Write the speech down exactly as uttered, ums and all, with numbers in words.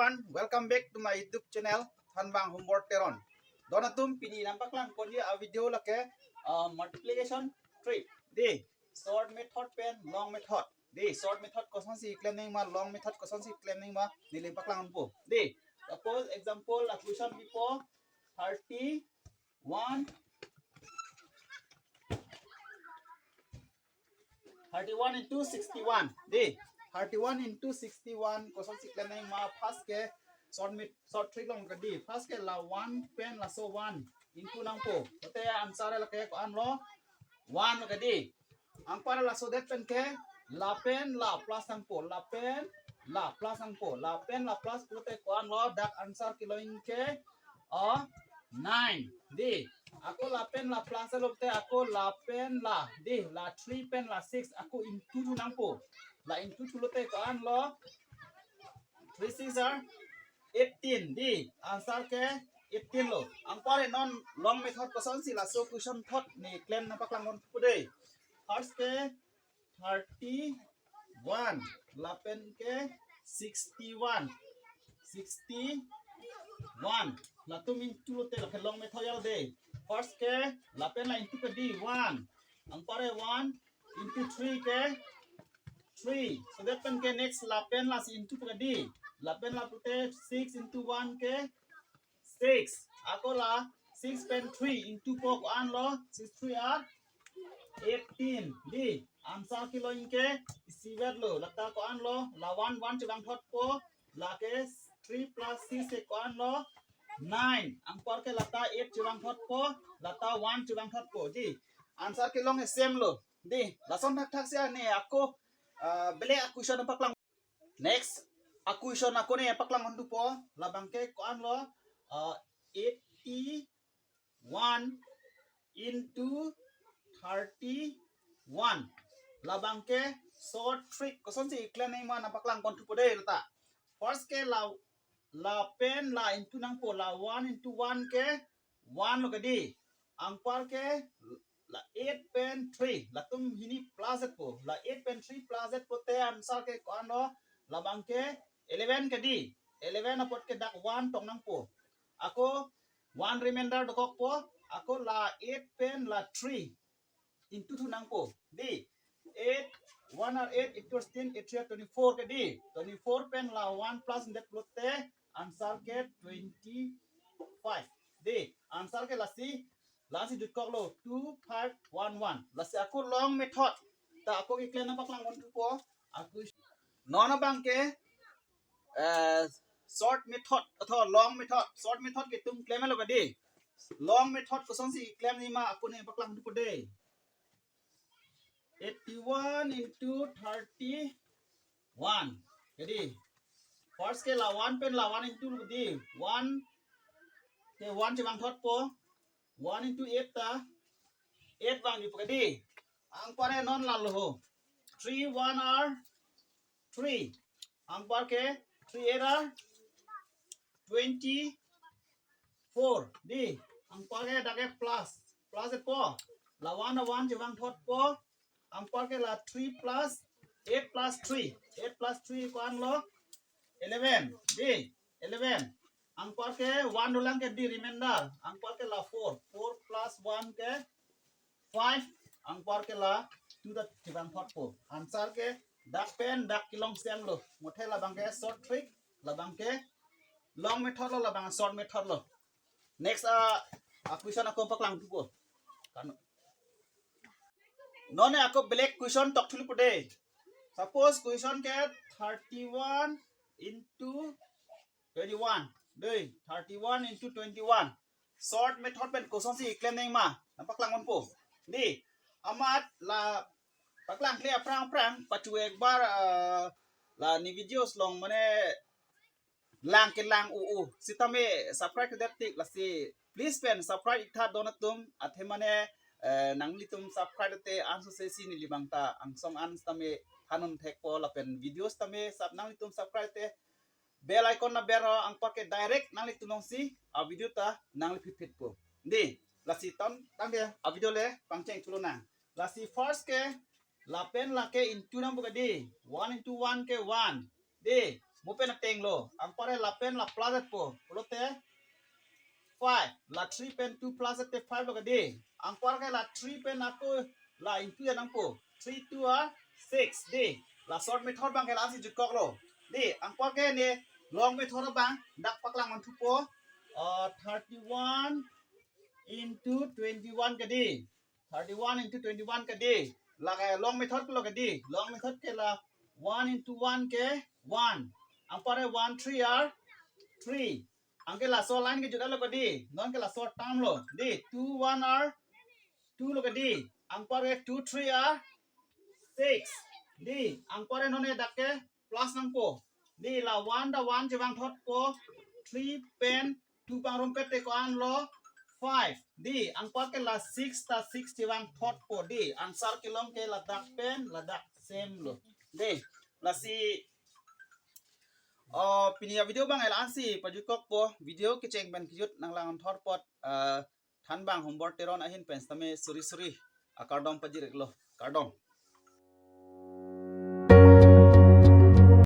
Welcome back to my YouTube channel, Thanbang Hombor Teron. Don atum, pini nangpaklang ponji a-video lake, uh, multiplication trick. Dei, short method pen long method. Dei, short method kosonsi klem nangma, long method kosonsi klem nangma, neli nangpaklang ponpo. Dei, suppose example, a question bipo thirty-one, thirty-one into sixty-one. Dei, thirty-one into sixty-one kosonsi klem nangma, first ke short meth-, short trick long ke dei. First ke la one pen laso one into nangpo. Pulote answer lake ko-an lo, one lo ke dei. Anparke lasodet pen ke lapen la plus nangpo, lapen la plus nangpo, lapen la plus pulote ko-an lo, dak answer kelong ke, oh, nine. Dei, ako lapen la plus lo te, ako lapen la, dei, la three pen la six, ako into thu nangpo. La into thu lote ko-an lo, three six are eighteen. Dei, answer ke eighteen lo. Anparke non long method kosonsi laso question thot ne klem nangpaklang ponpo dei. First ke thirty-one, lapen ke sixty-one, sixty-one. Latum into lote, lapen long method ya dei. First ke lapen la into ke dei one. Anparke one into three ke three. Sodet pen ke next lapen lasi into ke dei. Lapen la pulote six into one ke six. Ako la six pen three into po ko-an lo, six three are eighteen. Dei, answer kelong ke isivet lo. Lata ko-an lo, la one, one chevangthotpo, lake three plus six ke ko-an lo, nine. Anparke lata eight chevangthotpo, lata one chevangthotpo. Dei, answer kelong same lo. Dei, lason thakthak si ne ako, ah, belek a question nangpaklang. Next a question ako ne paklang ponpo, labang ke ko-an lo, ah, eighty-one into thirty-one. Labang ke short trick kosonsi klem nangma nangpaklang ponpo dei lata. First ke la, lapen la into nangpo, la one into one ke one lo ke dei. Anparke la eight pen three, latum hini plus etpo. La eight pen three plus etpo te answer ke ko-an lo, labang ke eleven ke dei. Eleven apot ke dak one tong nangpo. Ako one remainder dokokpo. Ako la eight pen la three into thu nangpo. Dei, eight, one are eight, eight two are sixteen, eight three are twenty-four ke dei. Twenty-four pen la one plus det pulote answer ke twenty-five. Dei, answer ke lasi, lasi jutkok lo, two five one one. Lasi ako long method ta ako keklem nangpaklang ponpo. Ako non abang ke, eh, short method atau long method. Short method ke itum klem lo ke dei. Long method kosonsi klem nangma ako ne paklang ponpo dei. Eighty-one into thirty-one ke dei. First ke la one pen la one into lo dei. One ke one chevangthotpo. One into eight ta eight vangji po ke dei. Anparke non la lo ho. Three one are three. Anparke three eight are twenty-four. Dei, anparke dak ke plus, plus etpo. La one, one chevangthotpo. Anparke la three plus eight plus three. Eight plus three ko-an lo, eleven. Dei, eleven. Anparke one dolang ke dei remainder. Anparke la four. Four plus one ke five. Anparke la two ta chevangthotpo. Answer ke dak pen dak kelong same lo. Mothe labang ke short trick, labang ke long method lo, labang short method lo. Next, ah, ah, question ako paklang ponpo. Kan, non ne ako belek question tok thulo po dei. Suppose question ke thirty-one into twenty-one. Dei, thirty-one into twenty-one. Short method pen kosonsi klem nangma nangpaklang ponpo. Dei, amat la paklang kle aphrang aphrang, pachu ekbar, ah, la ne videos along mane lang kelang u u. Sitame subscribe kedet tik, lasi please pen subscribe ik tha don atum, athe mane, eh, nanglitum subscribe te anso se si neli abang ta angsong an sitame hanun thekpo, lapen videos tame sap nanglitum subscribe te bell icon na ber, anparke direct nanglitum alongsi a video ta nangli phitphitpo. Dei, lasi ton tangte a video le pangcheng thulo nang. Lasi first ke lapen la ke into nangpo ke dei. One into one ke one. Dei, Mo pen ateng lo. Anparke lapen la plus etpo. Pulote five. La three pen two plus et te five lo kedi. Anparke la three pen ako la into ya nangpo. Three two are six. Dei. La short method abangke la-ansi jutkoklo. Dei. Anparke ne long method abang dak paklang manthupo. Uh, thirty-one into twenty-one kedi. Thirty-one into twenty-one kedi. Lake long method lo kedi. Long method ke la one into one ke one. Anparke one three are three. Anke laso line kejut lo kedi. Non ke laso term lo. Dei, two one are two lo kedi. Anparke two three are six. Dei, anparke non ne dak ke plus nangpo. Dei, la one ta one chevangthotpo. Three pen two pangrumpet te ko-an lo? Five. Dei, anparke la six ta six chevangthotpo. Dei, answer kelong ke ladak pen ladak same lo. Dei, lasi, oh, pini avideo abang la-ansi pajutkokpo. Video kecheng pen kejut nanglang thor apot, ah, thanbang Hombor Teron ahin pen sitame suri suri akardom pajirlo. Kardom.